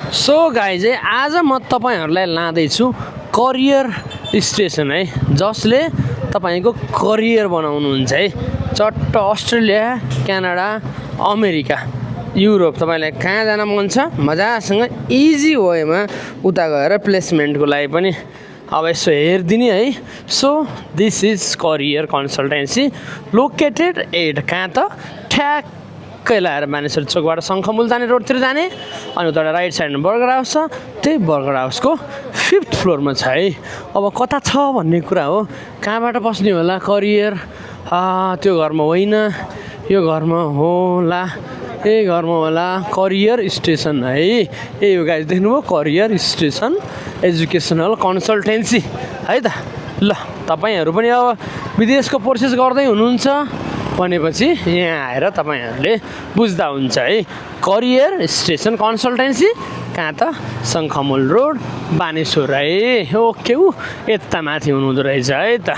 So guys है आज म तपाईहरुलाई लाँदैछु करियर स्टेसन है जसले तपाईको करियर बनाउनुहुन्छ है चट्ट अस्ट्रेलिया क्यानाडा अमेरिका युरोप तपाईलाई कहाँ जान मन छ मजासँग इजी वेमा उता गएर प्लेसमेन्टको लागि पनि अब यसो हेर्दिने है so this is career consultancy located at कहाँ त ठ्याक्कै लाएर मानिसहरु चोकबाट शङ्खमूल जाने रोडतिर जाने अनि उता राइट साइडमा बर्गर हाउस छ त्यही बर्गर हाउसको 5th फ्लोरमा छ है अब कता छ भन्ने कुरा हो कहाँबाट बस्ने होला करियर त्यो घरमा होइन यो घरमा होला यही घरमा होला करियर स्टेसन है ए यो गाइस देख्नुभयो करियर स्टेसन एजुकेसनल कन्सल्टेन्सी है त ल तपाईहरु पनि अब विदेशको प्रोसेस गर्दै हुनुहुन्छ भनेपछि यहाँ आएर तपाईहरुले बुझ्दा हुन्छ है करियर स्टेसन कन्सल्टेन्सी कहाँ त शङ्खमूल रोड बानेश्वर है ओके यता माथि हुनुहुँदो रहेछ है त।